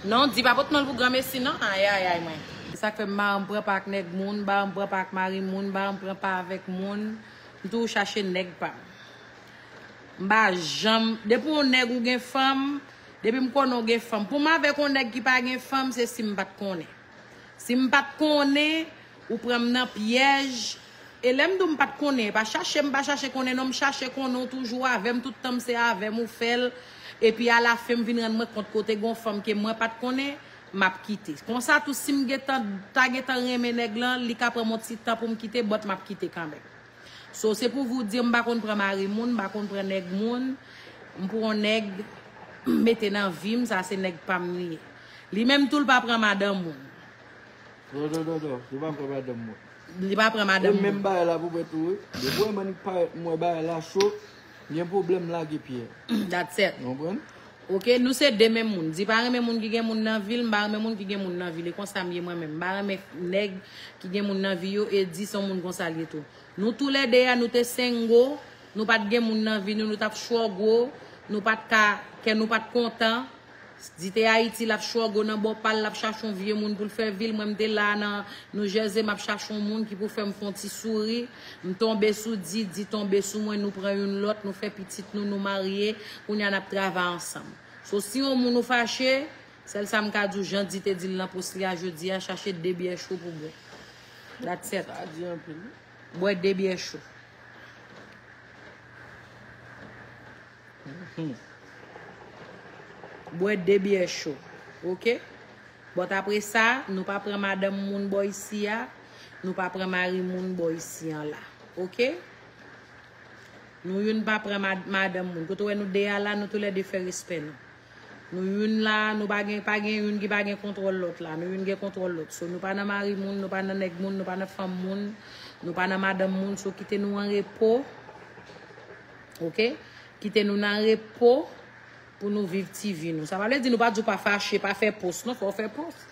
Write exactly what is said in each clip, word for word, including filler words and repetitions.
Non, di pa pot non l pou granmesi non. Ayayay mwen. Se sa k fè m pa ann pran pa ak nèg moun, m pa ann pran pa ak mari moun, m pa ann pran pa avèk moun. M toujou chache nèg pa m. M pa janm, depi yon nèg ou gen fanm, depi m konnen w gen fanm. Pou m avèk yon nèg ki pa gen fanm, se si m pa t konnen. Si m pa t konnen, ou pran m nan pyèj. E lè m di w m pa t konnen, pa chache m pa chache konnen non, m chache konnen w toujou avè m, tout tan m se avè m ou fè l. Epi alafen m vin rann mwen kont kote gen yon fanm ke mwen pa t konnen, m ap kite. Konsa tou si m gentan, ta gentan renmen nèg lan, li ka pran m yon ti tan pou m kite, but m ap kite kanmenm. So, se pou vous dire, m pa konn pran mari moun, m pa konn pran nèg moun, m pran yon nèg, m mete nan vi m, sa se nèg pa m li ye. Li menm tou, l pa pran madanm moun. Non, non, non, non, li pa pran madanm moun. Li pa pran madanm moun. E menm bagay la pou mwen tou, wi. Depi w wè m annik parèt, m wè bagay la cho, m gen pwoblèm lage pyè. That's it. Ou konprann? Oke, nou se de menm moun. Di pa renmen moun ki gen moun nan vi l, m pa renmen moun ki gen moun nan vi l. E konsa m ye mwen menm. M pa renmen nèg ki gen moun nan vi yo e di se yon moun konsa l ye tou. Nou toulède a, nou te sengo, nou pa t gen moun nan vi nou, nou t ap chwògo, nou pa t ka, kè nou pa t kontan. Di te Ayiti, l ap chwògo nan bò pa l, l ap chache yon vye moun pou l fè vi l. Mwen, m te la nan New Jersey, m ap chache yon moun ki pou fè m fè yon ti souri. M tonbe sou Di, Di tonbe sou mwen, nou pran youn lòt, nou fè pitit nou, nou marye. Kounye a n ap travay ansanm. So, si yon moun ou fache, sèl sa m ka di w, jan Di te di l nan post li a jodi a, chache de byè cho pou bwè. That's it. Sa di anpil, wi. Bwè de byè cho. Bwè de byè cho. Oke? But apre sa, nou pa pran madanm moun bò isi a, nou pa pran mari moun bò isi an la. Oke? Nou youn pa pran mad, madanm moun. Kote w wè nou de a la, nou toulède fè respè nou. Nou youn la, nou pa gen, pa gen youn ki pa gen kontwòl lòt la. Nou youn gen kontwòl lòt. So, nou pa nan mari moun, nou pa nan nèg moun, nou pa nan fanm moun, nou pa nan madanm moun. So, kite nou an repo. Oke? Kite nou nan repo pou nou viv ti vi nou. Sa pa vle di nou pa di w pa fache, pa fè post non, fò w fè post.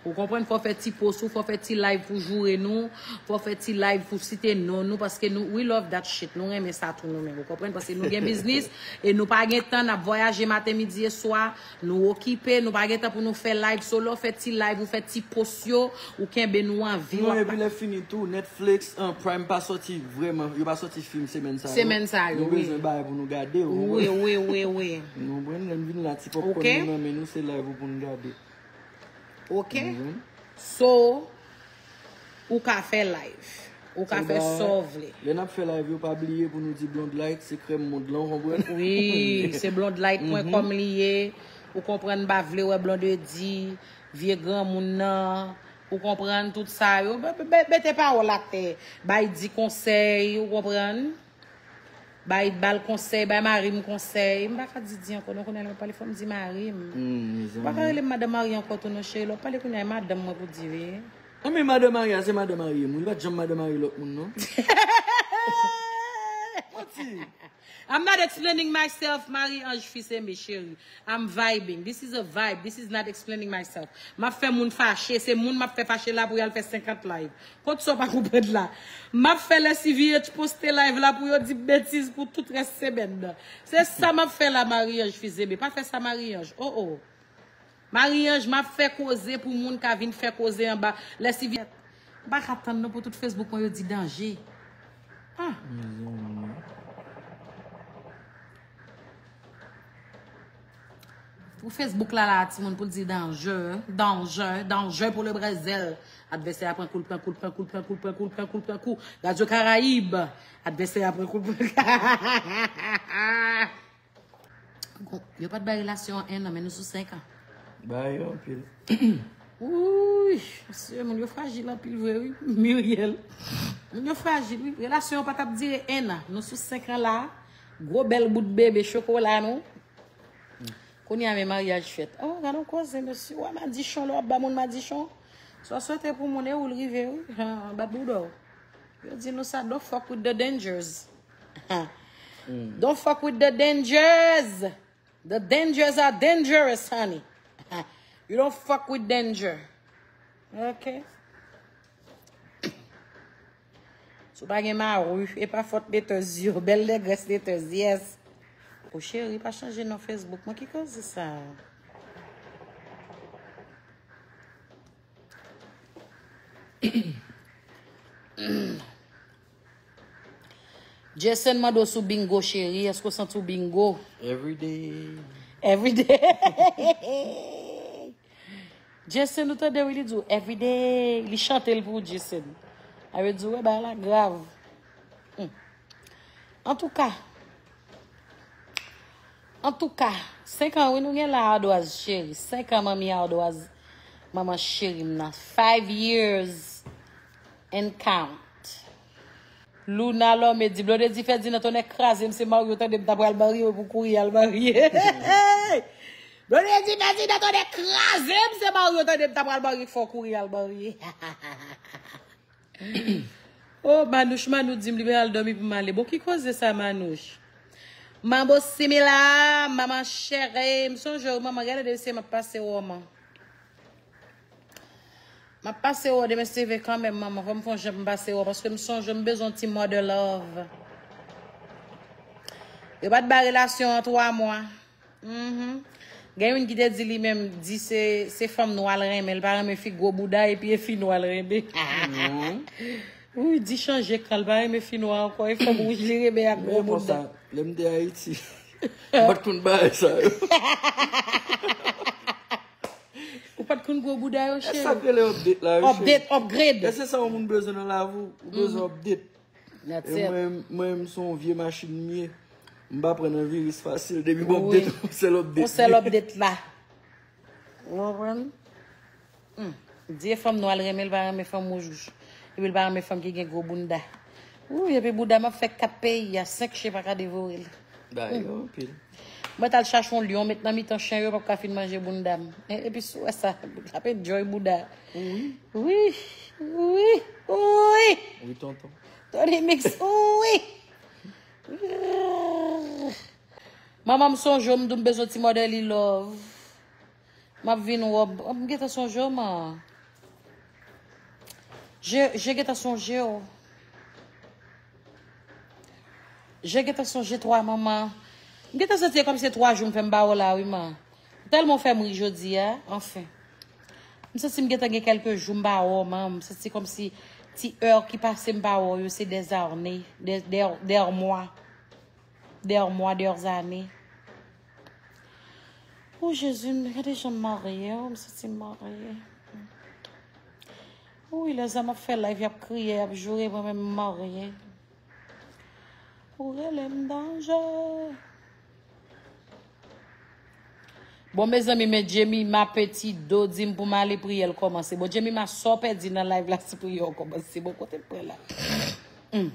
Ou konprann, fò w fè ti post ou, fò w fè ti live pou joure nou, fò w fè ti live pou site non nou, paske nou, we love that shit, nou renmen sa tou nou menm, ou konprann, paske nou gen biznis, e nou pa gen tan, n ap vwayaje maten, midi e swa, nou okipe, nou pa gen tan pou nou fè live, so lè w fè ti live, ou fè ti post yo, ou kenbe nou an vi, w ap. Non, epi lè fini tou, Netflix, Prime pa sòti vrèman, yo pa sòti fim semèn sa yo. Semèn sa yo, wi. Nou bezwen bagay pou nou gade, ou konprann? Wi, wi, wi, wi. Nou konprann, lè n vin la, ti popcorn nou nan men nou, se live ou pou n gade. Ok? So, ou ka fè live. Ou ka fè sa w vle. Lè n ap fè live yo, pa bliye pou nou di Blonde Light, se krèm mond lan, ou konprann? Wi, se blonde light pwen kòm li ye. Ou konprann, m pa vle wè Blondedy, vye granmoun nan. Ou konprann tout sa yo. Mete pawòl atè. Bay di konsèy, ou konprann? Bay, ba l konsèy, bay mari m konsèy. M pa ka di di ankò, non, kounye a lè m ap pale, fò m di mari m. M pa ka rele m madan Mari ankò tou, non, cheri. Lè w ap pale kounye a, e madanm mwen pou di, wi. Anben, madan Mari a, se madan Mari m, wi. Li pa t janm madan Mari lòt moun, non. Manti. I'm not explaining myself, Marie Ange Fils Aimé, cheri. I'm vibing. This is a vibe. This is not explaining myself. M ap fè moun fache. Se moun m ap fè fache la pou y al fè senkant live. Kot sa w pa konprann la? M ap fè Lè C V H poste live la pou yo di m betiz pou tout rès semèn nan. Se sa m ap fè la, Marie Ange Fils Aimé. Pa fè sa, Marie Ange. Oh, oh. Marie Ange, m ap fè koze pou moun ka vin fè koze anba Lè C V H. M pa ka tann non pou tout Facebook mwen yo di danje. Ah. Mezanmi. Pou Facebook la la, timoun, pou l di danje, danje, danje pou le Brezèl. Advèsè a pran kou, l pran kou, l pran kou, l pran kou, l pran kou, l pran kou, l pran kou. Radyo Karayib. Advèsè a pran kou, l pran kou. Yo pa t bay relasyon an en an, men nou sou senk an. Bay yo anpil. Wouy, mesye, moun yo frajil anpil vre, wi. Muriel. Moun yo frajil, wi. Relasyon an pa t ap dire en an. Nou sou senk an la. Gwo bèl bout bebe chokola nou. Kounye a men maryaj fèt. Oh, gade yon koze, mesye. Wè madichon, lè w ap ba moun madichon. Sa w swete pou moun, e ou l rive, wi. Bat bouda w. Yo di nou sa, don't fuck with the dangers. Don't fuck with the dangers. The dangers are dangerous, honey. You don't fuck with danger. Ok? Si w pa gen mari, e pa fòt letèz yo. Bèl nègrès letèz, yes. O cheri, pa chanje non Facebook mwen. Ki koze sa? Jason mande w sou bingo, cheri. Èske w santi w bingo? Every day. Every day. Jason, ou tande, wi, li di w every day. Li chante l pou ou, Jason. A vle di, wè, bagay la grav. Hmm. Antouka, Antouka, senk an wi nou gen la, Ardoise cheri. Senk an manmi Ardoise, manman cheri m nan. Five years and count. Luna Lome di, Blondedy fè di nan tonnè kraze m, se mari w tande m ta pral marye wi pou kouri al marye. Blondedy fè di nan tonnè kraze m, se mari w tande m ta pral marye, fò kouri al marye. Oh, Manouch, Manou di m li pral dòmi pou m ale. Bon, ki koze sa, Manouch? Manbo Simila, manman cheri, m sonje w, manman, gade de se m ap pase w, manman. M ap pase w demen se vre kanmenm, manman. Fò m fè yon jan pou m pase w, paske m sonje w, m bezwen yon ti mother love. Yo pa t ba relasyon an twa mwa. Mhm. Gen youn ki te di li menm, di se, se fanm nwa l renmen, l pa renmen fi gwo bouda epi e fi nwa l renmen. Wi, di chanje kan, l pa renmen fi nwa ankò, e fanm wouj li renmen ak gwo bouda. Lè m te Ayiti, m pa t konn bagay sa yo. Ou pa t konn gwo bouda yo, cheri? Sa k rele update la, yo, cheri. Update, upgrade. E se sa yon moun bezwen nan lavi w, ou bezwen update. E mwen, mwen, m se yon vye machin m ye. M pa pran nan viris fasil. Depi m Wi. Update, yon sèl update. Yon sèl update la. Ou konprann? Hmm. Di e fanm nwa l renmen, l pa renmen fanm wouj. Epi l pa renmen fanm ki gen gwo bounda. Wi, epi bouda m ap fè kat peyi a, senk chen pa ka devore l. Bagay yo anpil. Mwen t al chache yon lyon, met nan mitan chen yo, p ap ka fin manje bounda m. E, epi sou wè sa, l ap enjoy bouda. Wi. Wi, wi, wi. Wi, tonton. Tony Mix, wi. Manman m sonje w, m di w m bezwen ti motherly love. M ap vin wè w. M gentan sonje w, man. Je, je gentan sonje w. Je gentan sonje twa manman. M gentan santi e kòmsi e twa jou m fè m pa wè w la, wi, man. Tèlman w fè m ri jodi a, anfen. M santi m gentan gen kèlke jou m pa wè w, man. M santi kòmsi ti è ki pase m pa wè w yo, se des années, des, des, des mois. Des mois, des années. O Jezi, m gade jan m marye, o, m santi m marye. Wi, lèzòm ap fè live, y ap kriye, y ap joure, mwen menm m marye. Ou rele m danje. Bon, mezanmi, men Jemima Petido di m pou m ale priyè l kòmanse. Bon, Jemima, sa w pèdi nan live la si priyè w kòmanse? Bon, kote l pran la? Hmm.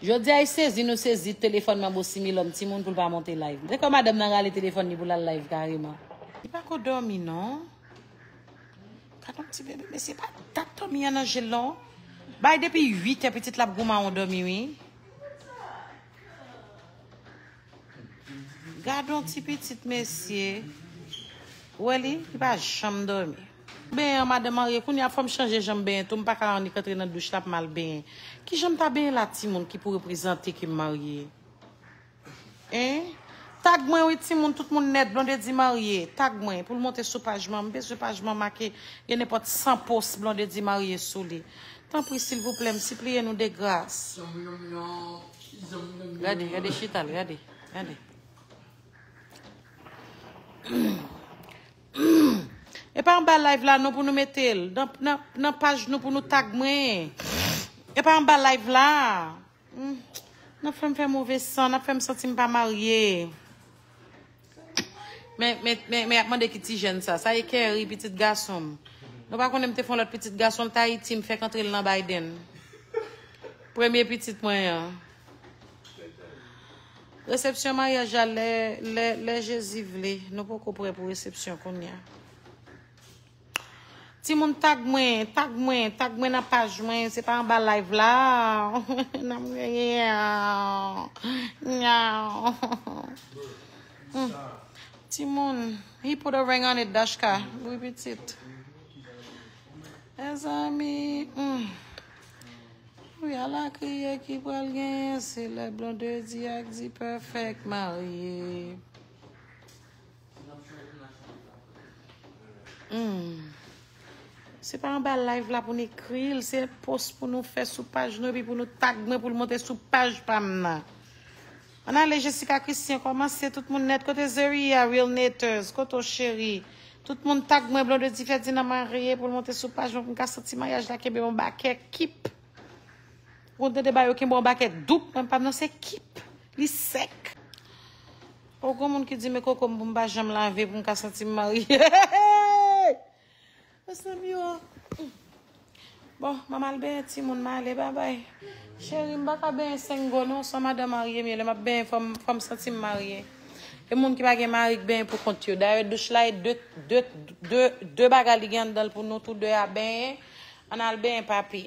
Jodi a, e sezi nou sezi telefòn Manbo Similòm timoun pou l pa monte live. Depi madanm nan rale telefòn li pou l al live kareman. Li pa ko dòmi, non. Gad yon ti bebe, mesye, pa dat dòmi an nan je l, non. Bay depi uit è, pitit la ap goumen yon dòmi, wi. Gad yon ti pitit, mesye. Ou wè li? Li pa janm dòmi. Benyen an, madanm marye, kounye a fò m chanje jan m benyen tou, m pa ka annik antre nan douch la pou m al benyen. Ki jan m ta benyen la, timoun, ki pou reprezante ke m marye? Hein? Tag mwen wi, timoun, tout moun nèt, Blondedy marye. Tag mwen pou l monte sou paj mwen. M bezwen paj mwen make gen nenpòt san post Blondedy marye sou li. Tanpri, silvouplè, m sipliye nou de gras. Gade, gade chita l, gade, gade. E pa anba live la non pou nou mete l. Nan, nan, nan paj nou pou nou tag mwen. E pa anba live la. Hmm. N ap fè m fè move san, n ap fè m santi m pa marye. Men, men, men, men y ap mande ki ti jèn sa. Sa e Kerry, pitit gason m. Nou pa konnen m te fè yon lòt pitit gason, l t Ayiti, m fèk antre l nan Biden. Premye pitit mwen an. Resepsyon maryaj la, lè, lè, lè Jezi vle. Nou poko prè pou resepsyon kounye a. Timoun, tag mwen, tag mwen, tag mwen nan paj mwen, se pa anba live la. Nan mwen, hmm. Timoun, he put a ring on it, Dashka. Wi, pitit. Mezanmi, hmm. Wi, ala kriye ki pral genyen, se lè Blondedy ak D-Perfect marye. Hmm. Se pa anba live la pou n ekri l, se post pou nou fè sou paj nou epi pou nou tag mwen pou l monte sou paj pa m nan. Ann ale Jessica Christian, kòmanse tout moun nèt. Kote Zeria, Real Naters, kote w cheri? Tout moun tag mwen Blondedy Ferdinand marye pou l monte sou paj mwen pou m ka santi maryaj la kenbe yon bakè kip. Ou konn tande ba yo kenbe yon bakè douk, mwen pa m nan se kip. Li sèk. O, gon moun ki di men koko m pou m pa janm lave pou m ka santi m marye. Mezanmi o. Bon, m al benyen timoun m ale, babay. Cheri, m pa ka benyen sengo non, se yon madanm marye m ye, lè m ap benyen fò m fò m santi m marye. E moun ki pa gen mari k benyen pou kont yo. Dayè douch la e de, de, de, de bagay li gen anndan l pou nou tou de a benyen. Ann al benyen papi.